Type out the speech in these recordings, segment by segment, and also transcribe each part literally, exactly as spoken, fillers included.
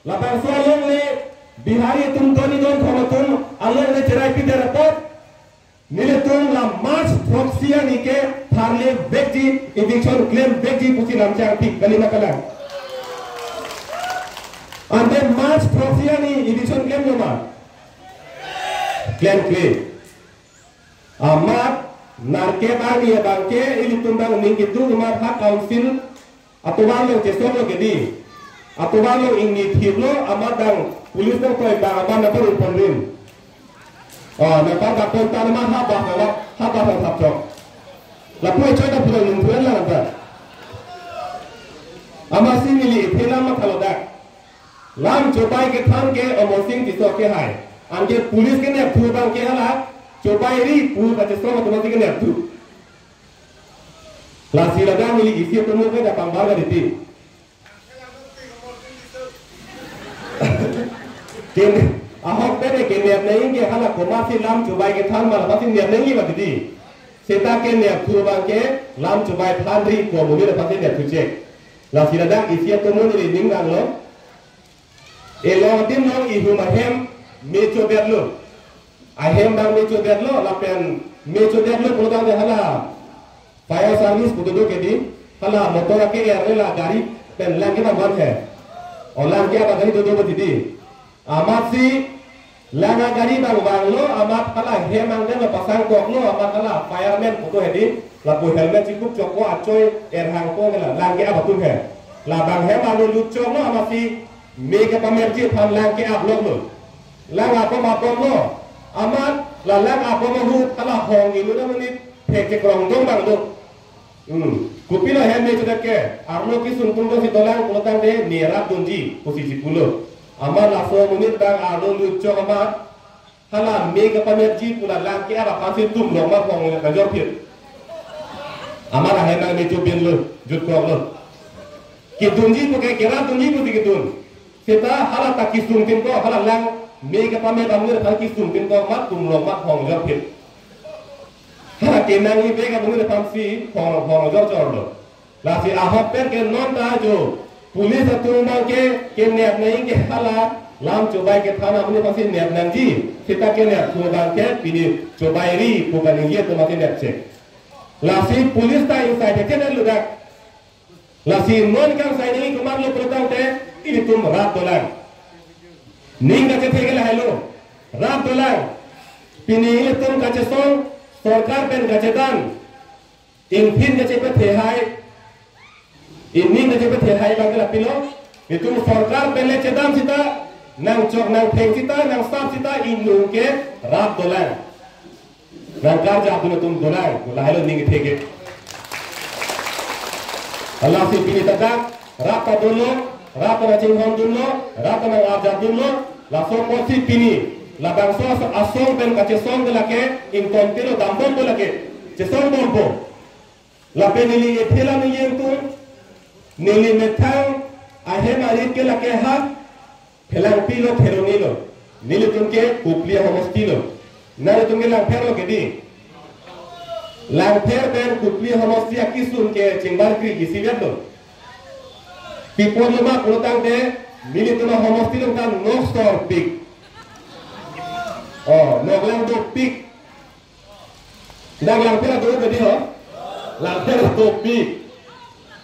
Labangso alongle Bihari atum doni don thom atum alongle cherai pidet apot, nelitum la March throksi arni ke tharle vekji, eviction klem vekji pusi lamchang pik kali ma kalang. Ante March throksi arni eviction klemlo ma? Klemkle. Amat nerkep arni abangke ilitum bang ning kedo amat ha council atovar along chesonglo kedi. Atovar along ingni thirlo amat dang police nangtoi bang amat nangparun ponrin. Oh, nangpar bakpon tan amat ha bak nanglo, ha bak nangthap chok. Lapu echoi ta pulang nungthuan lang ta. Amatsi neli ephelam mathalo dak. Lam chobai kethan ke Amarsing Tisso kehai. Anke police kenep thu abangke hala chobai ri pu kachesong atum si kenep thu. Lasi ladak neli isi atum ke da pangbar ka diti. Ken ahok bebe kenep nangji ke hala komatsi lam chobai kethan ma lapatsi nep nangji ma diti. Seta kenep thu abangke lam chobai than ri ko mumi lapatsi nep thu chek. Lasi ladak isi atum neli ning nanglo. Elong adim along ihum ahem me chodetlo. Ahem bang me chodetlo, lapen me chodetlo pulotangte hala fire service pu dodo kedi, hala motor ake er la gari pen lang ke bang he. O lang ke abang gari dodo bati di. Amatsi lang agari bang vanglo, amat hala hem angdeng lo pasang koklo, amat hala fireman pu do hedi, lapu helmet chikup choklo achoi er hangpo ke la lang ke abatum he. Labang hem arlo lut choklo amatsi me kepamerji aphan lang ke-ap loklo. Lang apom apomlo. Amat la lang apom ahut hala hong inut amonit thek chekrong dong bang do. Hmm. Kopilo hem me chodet ke? Arlo kesung tum dosi dolang pulotangte ne rap dunji pusi chipulo. Amat laso amonit bang arlo lut chok amat hala me kepamerji pu la lang ke-ap aphansi tum rong ma phong le kajor phit. Amat ahem bang me chobinlo, jut kroklo. Kedunji pu ke kerap dunji pusi kedun. Seta hala ta kesung tin ko, hala lang me kepamer amir aphan kesung tin ko amat tum rong ma phong jor phit. Hala kenangji bek amir aphansi phong phong jor jorlo. Lasi ahok pen ke non ta jo police atum bang ke kenep nangji ke hala lam chobai kethan amonit aphansi nep nangji. Seta kenep thu abangke pini chobai ri pu kaningje atum aphansi nep chek. Lasi police ta inside ke kenep ludak. Lasi non kangsai nangji komatlo pulotangte ilitum rap dolang. Ning kachethe ke lahelo. Rap dolang. Pini ilitum kachesong, sorkar pen kachedan. Ingphin kachepethehai, ining kachepethehai bang ke lapilo, itum sorkar pen le chedam sita, nangchok nangtheng sita, nangsap sita, inung ke rap dolang. Nangkarjap dun atum dolang, lahelo ning kethe ke. Halasi pini ta dak, rap ta dunlo, rap ta nangchinghon dunlo, rap ta nang-arjap dunlo, laso apotsi pini labangso aso-, asong pen kachesong ke lake ingtontelo, dambompo lake, chesongbompo. Lapen neli ephelam ningje tum, neli methang ahem arit ke lake ha Phelangpi lo, Kheroni lo. Nelitum ke Kopili ahomosti lo. Nanglitum ke Langpher lo kedi. Langpher pen Kopili ahomosti akesung ke chingbarkri isivet lo. Pi apotlo ma pulotangte nelitum ahomosti along ta nok sorpik. Oh, nok lang dopik. Dak Langpher do kedi ho. Langpher dopik.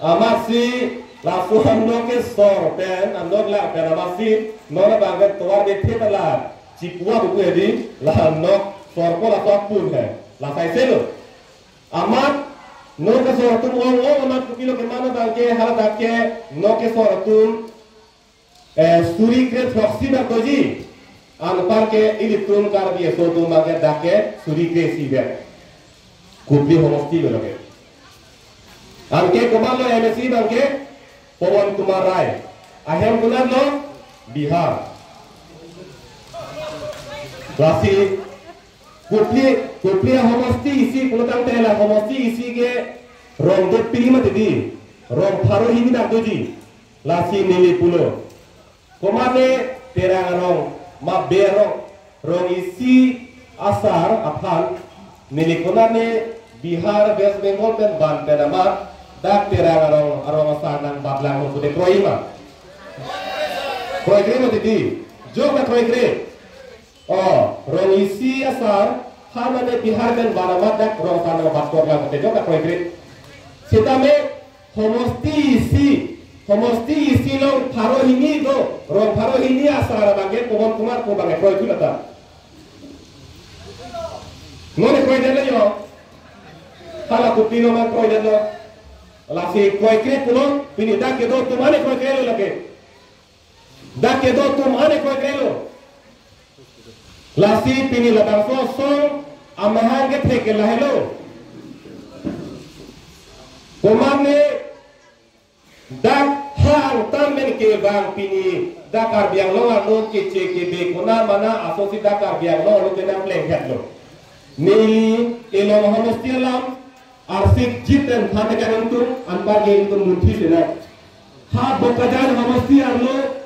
Amatsi laso anok kesor pen, anok lang pen amatsi non abang pen tovar de theta la chipuwa buku hedi, la nok sorpo la sok pun he. La sai selo. Amat nok kesor atum ong ong amat kopilo kemano abangke hala dak ke nok kesor atum eh, suri kre throksi bak doji. Anparke ilitum Karbi aso atum bangke dak ke suri kre isi bak. Kopili ahomosti lo lake. Anke komatlo M A C bangke Pawan Kumar Rai. Ahem konatlo Bihar. Lasi Kopili, Kopili ahomosti isi pulotangte la homosti isi ke rong dopik mati di. Rong pharo hini dak doji. Lasi neli pulo. Komatne Terang arong, ma Be arong, rong isi asar aphan, neli konatne Bihar, West Bengal pen ban pen amat, dak Terang arong, arong asar nangbatlang ho pute kroi ma. Kroikre mati di. Jok ta kroikre. Oh, rong isi asar, ha mane Bihar pen varamat dak rong tanang bat kor lang te jok ta kroikre. Sitame homosti isi, homosti isi along pharo hini do, rong pharo hini asar abangke Pawan Kumar ko abangke kroikre ta. None kroidetlo yo. Hala kopilo ma kroidetlo. Lasi kroikre pulo, pini dak kedo atum ane kroikrelo lake. Dak kedo atum ane kroikrelo. Lasi pini labangso asong amahang kethek ke lahelo. Komatne dak ha angtan pen kevang pini dak Karbi Anglong arlo keche kebe kona mana asosi dak Karbi Anglong arlo kenam plengkhetlo. Neli kelong homosti alam arsik jiten than ke nangtum anparke nangtum munthi sena. Ha Bokajan homosti arlo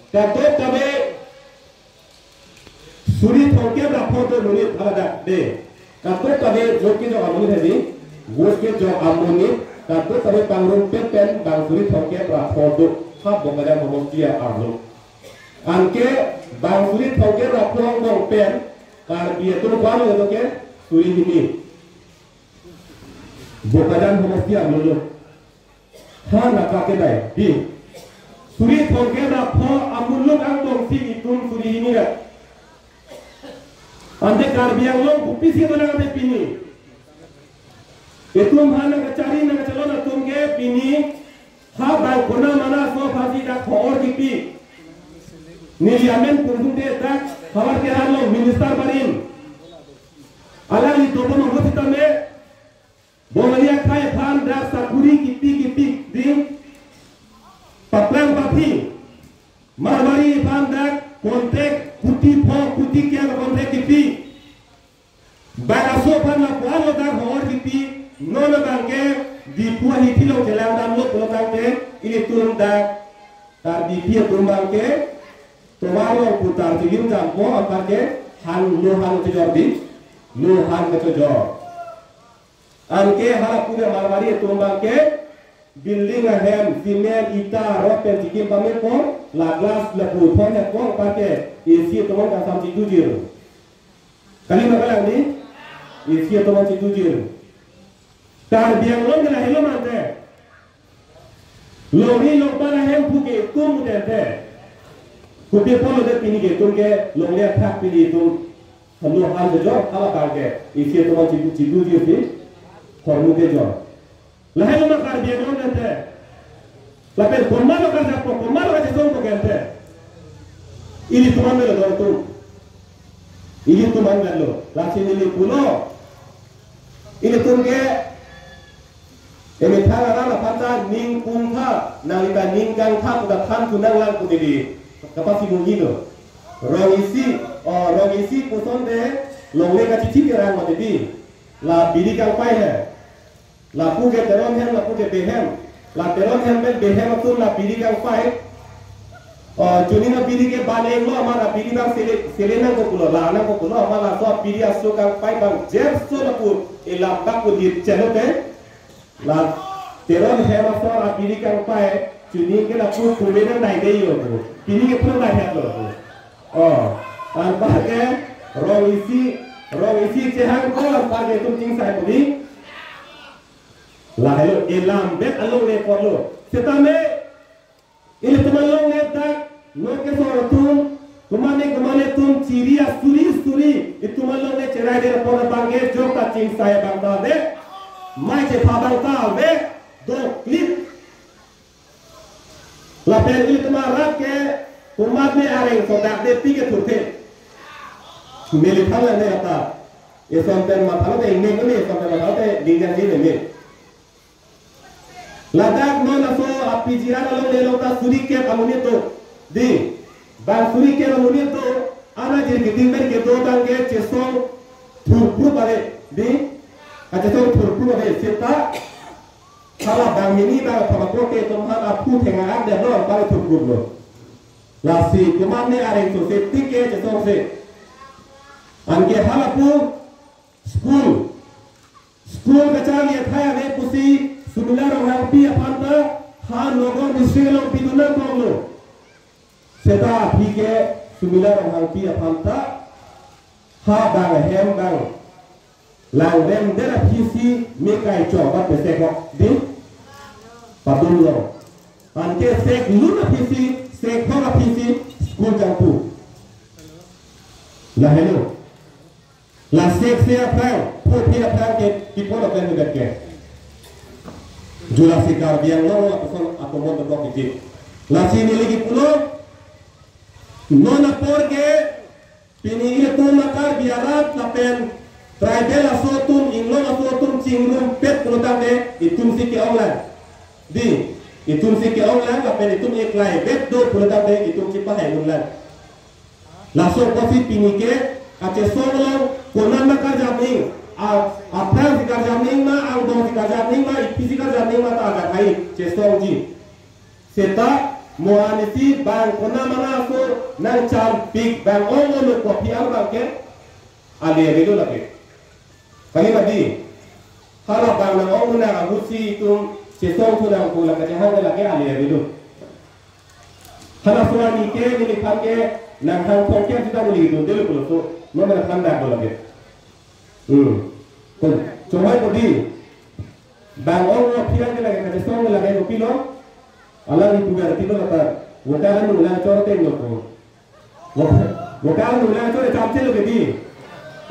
kadokave suri thomkep ra pho do amonit haladak de. Kadokave vote kejok amonit hedi. Vote kejok amonit kadokave pangrum pet pen bang suri thomkep ra pho do. Ha Bokajan homosti arlo. Anke bang suri thomkep ra pho angbong pen Karbi atum ko-an lo ke suri hini. Bokajan homosti arlo. Ha naka kedai di. Suri thomkep ra pho amuluk angbongsi itum suri hini ra. Ante Karbi Anglong kopisi dolang ante pini. Itum ha nangkachari nangkachelon atum ke pini ha bang kona mana aso aphansi dak ho-or kipi. Neli amen pungtung te dak havar ke arlo minister barim. Alangli dobom ahut sitame Bongali akhei aphan dak sakuri kipi kipi di. Paplang paphi. Marwari aphan dak contract kuti pho kuti kya contract kipi. Bang aso aphan lapu-an lo dak ho-or kipi. Non abangke Diphu ahithi along chelang damlo pulo tangte ilitum dak Karbipi atum abangke tovar along putar chilim dampo anparke han lo han kejor di. Lo han kejor. Anke hala pu ke Marwari atum abangke building ahem, cement, ita, rod pen chikim pame po, la glass lapu thon he po, anparke A C atum kangsam chidujir. Kali ma kalang di? A C atum chidujir. Karbi Anglong ke lahelo mante. Longri longpat ahem pu ke itum mutente. Kopi apotlo de pini ke itum ke longle athak pini itum. Hanu han kejor, hala abangke A C atum chidu chidu ji si. Hormu kejor. Lahelo ma Karbi Anglong tente. Lapen komatlo kachepho, komatlo kachesongpo ke ante. Ilitum an melo dong tum. Ilitum an melo. Lasi neli pulo. Ilitum ke emethang aran aphan ta ning pungtha, nangli ta ning kangtha pu ta than thu nanglang pu neli kapasi mungji lo. Rong isi, oh, rong isi puson te longle kachithi kerang mati di. La biri kangpai he. Lapu ke Teron hem, lapu ke Behem. La Teron hem pen Behem atum la biri kangpai. Oh, chuni na biri ke ban-englo, amat la biri abang sele, sele nangkok pulo, la nangkok pulo, amat laso biri aso kangpai abang jepso lapu elam bak pu dit chelo te. La Teron hem aso la biri kangpai, chuni ke lapu pume nangdai dei lo pu. Pini ke pura dai het lo pu. Oh, anparke rong isi, rong isi chehang ko anparke itum chingsai pu di. Lahelo elam bet alongle apotlo. Setame ilitum alongle dak non kesor atum, komatne komatne atum chiri asuri suri itum alongle cherai det apot abangke jok ta chingsai abang ta ave. Mai chepha abang ta ave. Doklit. Lapen ilitum arat ke komatne areng sodak de pike thurthe. Neli thanlang ne ata. Eson pen mathalo te ingnek ne, eson pen mathalo te dingjang ji ne. Ladak non aso a-P G R alongle along ta suri kep amonit do. Di. Bang suri kep amonit do. Ana jir kiting pen kedo abangke chesong thurprup ave. Di. Kachesong thurprup ave. Seta. Hala banghini bang thomako ke itum aphan aphu thengak det lo, bang thurprup lo. Lasi komatne areng so se tik ke chesong se. Anke hala pu school. School kacharli athai ave pusi Sumila Ronghangpi aphan ta ha Nagaon district along pidun nangkoklo. Seta Aphi ke Sumila Ronghangpi aphan ta ha bang ahem bang langrem der aphi si me kai chok bat pesek hok di padun lo. Anke sek lun aphi si, sek hok aphi si school jangpu. Lahelo. La sek se aphrang, pho phi aphrang ke, kipon aphrang ke ke. Jula si Karbi Anglong apuson atomon tebok iji. Lasi neli kipulo, non apor ke, pini itum Karbi arat lapen tribal aso atum, inglong aso atum chingrumpet pulotangte, itum si ke-ong lang. Di, itum si ke-ong lang, lapen itum eklai bet do pulotangte, itum si pahai lang. Laso apotsi pini ke kachesong along konat ma karjap ning, a, aphrang si karjap ning ma, angbong si karjap ning ma, iphi si karjap ning ma ta ajahak hai chesongji. Seta mo arnisi bang konat ma aso nangchampik bang ong-olo kophi abang ke ale avelo lake. Kali mati. Hala bang nang-ong nang ahut si itum chesong thu nangpo lake, chehang lake ale avelo. Hala so arni ke neliphan ke nang hang thongkep sita neli itum dele pulo so. Non nangphan dak do lake. Hmm. Kon, chomai podi. Bang ong-o aphi ke lake, kachesong lake kopilo. Alang itum gar tilo kata. Wokar nu lang chor teng lo ko. Wokar nu lang chor chamchelo ke di.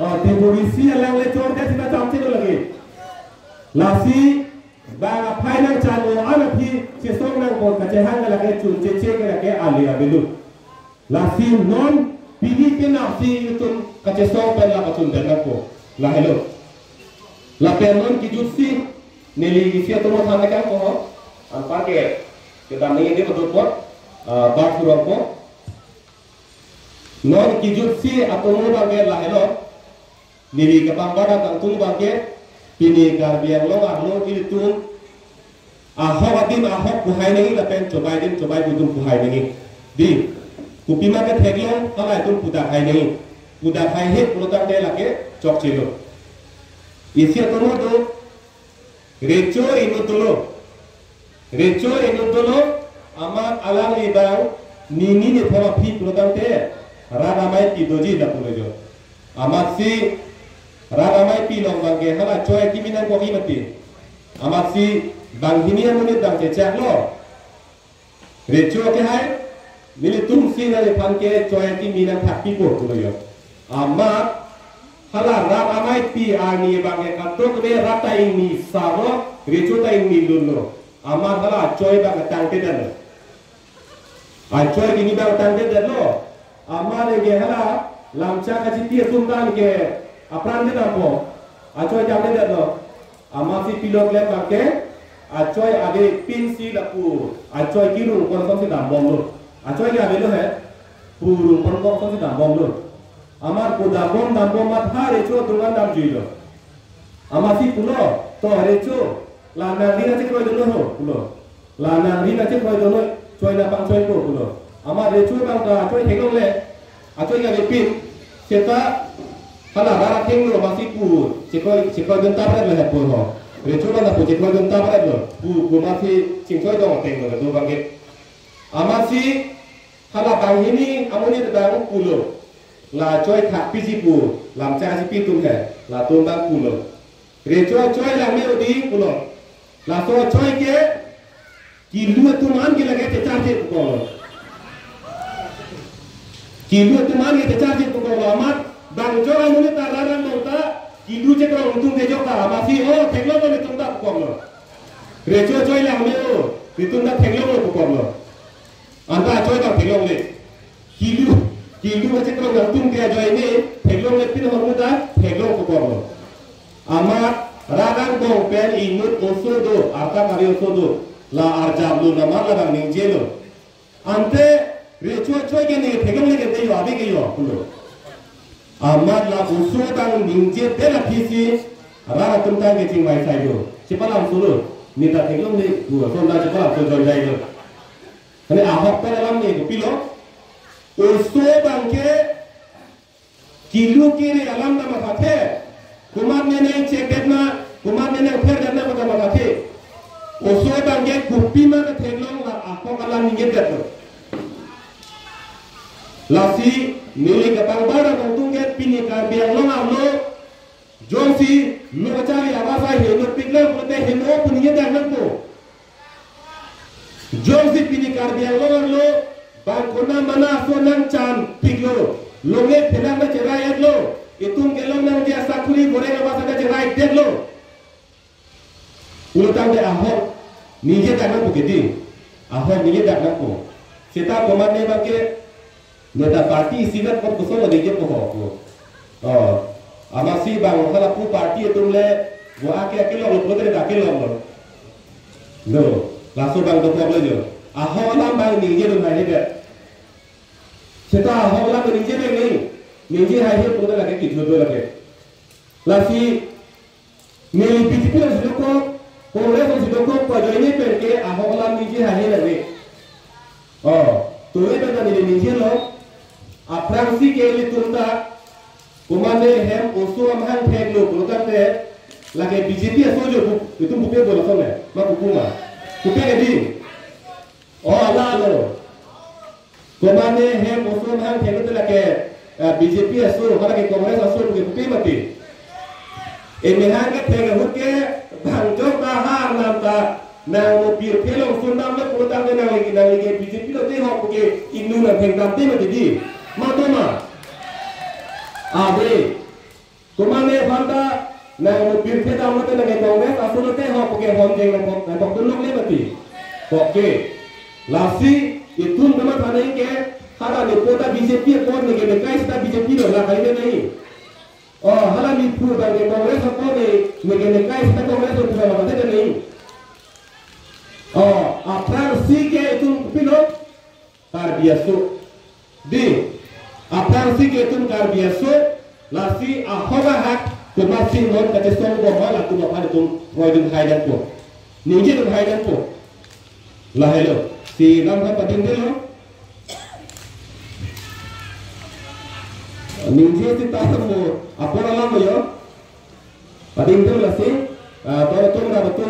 Oh, Debor isi alang le chor ke sita chamchelo lake. Lasi bang aphai nangchan-o an aphi chesong nangpo, kachehang lake, chun cheche ke lake ale avelo. Lasi non pini penap si itum kachesong pen la kachun pen nangpo. Lahelo. Lapen non kijut si neli isi atum than nangkang ko ho. Anpar ke kedam neli di betul pot. Ah, bat kurang po. Non kijut si atum abang ke lahelo. Neli kepangbar tangtung abang ke, pini Karbi Anglong arlo ilitum ahok adim ahok puhai nangji lapen chobai adim chobai pu atum puhai nangji. Di, kopima ketheklong hala itum pudak hai nangji. Pudak haihe pulotangte lake chokchelo. Isi atum do, recho inut dolo. Recho inut dolo, amat alangli bang nini nithom aphi pulotangte rat ameipi doji lapu lo jo. Amatsi rat ameipi along bang ke hala choi kimi nangkok-i mati. Amatsi banghini amonit bang chechak lo. Recho ke hai, nelitum si neliphan ke choi kimi nangthakpipo pulo jo. Amat hala rat ameipi arni bang ke katok le rat ta ingni saro, recho ta ingni lun lo. Amat hala achoi bang tangtedetlo. Achoi kimi bang tangtedetlo. Amat ke hala lamchak kachipi atum bang ke apran kedampo. Achoi tangtedetlo. Amatsi pilot lem bang ke achoi ave pinsi lapu achoi kirung pon kongsi dambomlo. Achoi ke avelo he. Purung pon kongsi dambomlo. Amat pu dambom dambom amat ha recho atum an damjuilo. Amatsi pulo, to recho, la nangri nangchekroi dunlo ho, pulo. La nangri nangchekroi dunlo, choi nangpangchoipo, pulo. Amat recho bang ta achoi theklongle, achoi ke avepin, seta hala rat athengno amatsi pu, chekroi, chekroi dun tapret le hepo ho. Recho bang ta pu chekroi dun tapretlo, pu, pu amatsi chingchoi dong athengno do bang ke. Amatsi hala banghini amonit bang pulo. La choi thakpiji pu, lamchak kachipi atum he, latum bang pulo. Recho choi lang me-o di pulo. Laso choi ke, kilu atum an ke lake checharje pukoklo. Kilu atum an ke checharje pukoklo. Amat bang choi amonit ta rat angbong ta, kilu chekrong atum kejok ta, amatsi o theklonglo netum ta pukoklo. Recho choi lang me-o, netum ta theklonglo pukoklo. Anta achoi ta theklongle. Kilu, kilu kachekrong atum ke ajoine, theklongle pin ahormu ta, theklong pukoklo. Amat rat angbong pen inut oso do, arta kari oso do, la arjaplo, amat labang ningjelo. Ante recho choi ke ne theklongle ke de jo, ave ke jo, pulo. Amat la oso tang ningjedet aphi si, rat atum tang kechingvai sai do. Chepalam solo, ne ta theklongle, pu, ason ta chepalam so joijai do. Mane ahok pen alam ne kopilo. Oso bang ke kilu kere alam ta mathathe. Komat ne nangchekdet ma, komat ne nangpherdetna pu ta mathathe. Oso bang ke kopima ketheklong la ahok alam ningjedetlo. Lasi neli kapangbar abang tung ke pini Karbi Anglong arlo jongsi lo kachari abasa henopik lang pulote heno pu ningjedak nangpo. Jongsi pini Karbi Anglong arlo bang konat mana aso nangchanpiklo, longle phelang nangcherai-etlo, itum kelong nangji asakuri goreng abasa nangcherai-etlo pulotangte ahok ningjedak nangpo kedi. Ahok ningjedak nangpo. Seta komatne abang ke neta party isivet apot koson lo ningjepo ho. Oh. Amatsi bang hala pu party atum le vo ake ake longlo pulote neta kelonglo. No. Laso abang dokoklo jo. Ahok alam abang ningjedun haihedet. Seta ahok alam ningje abang ni. Ningje haihe pulote lake kejut do lake. Lasi neli B J P alongsi dokok, Congress alongsi dokok, pajoine pen ke ahok alam ningje haihe nang ni. Oh, tole pen ta neli ningjelo, aphrangsi ke ilitum ta, komatne hem oso amahang theklo pulotangte, lake B J P aso jo pu, itum pupe bola sone, ma pupu ma. Pupe kedi. Oh, ala lo. Komatne hem oso amahang theklo te lake, eh, B J P aso, hala ke Congress aso ke pupe mati. Emahang kethek ahut ke bang jok ta ha nam ta nang mo pirthe along sundamlo pulotangte nangli, nangli ke B J P lote ho puke ingnung nangthengdamte mati di. Mathoma. Ave. Komatne aphan ta nang mo pirthe damlote nang ke Congress aso lote ho puke honjeng nang pok, nang pokdun longle mati. Oke. Lasi itum kamatha nangji ke hala ni pota B J P apot neke nekai seta B J P lo la kai de nai. Oh, hala ni phu bang ke Congress apot ne, neke nekai seta Congress lo phu la kai de nai. Oh, aphrangsi ke itum kopilo Karbi aso. Di, aphrangsi ke itum Karbi aso, lasi ahok ahak, komatsi non kachesong bom ma latum aphan itum kroidun hai nangpo. Ningjedun hai nangpo. Lahelo, si lam ha padingdelo. Ningje seta mo, apor alam yo. Padingdelo lasi, ah, toro tum ra betul.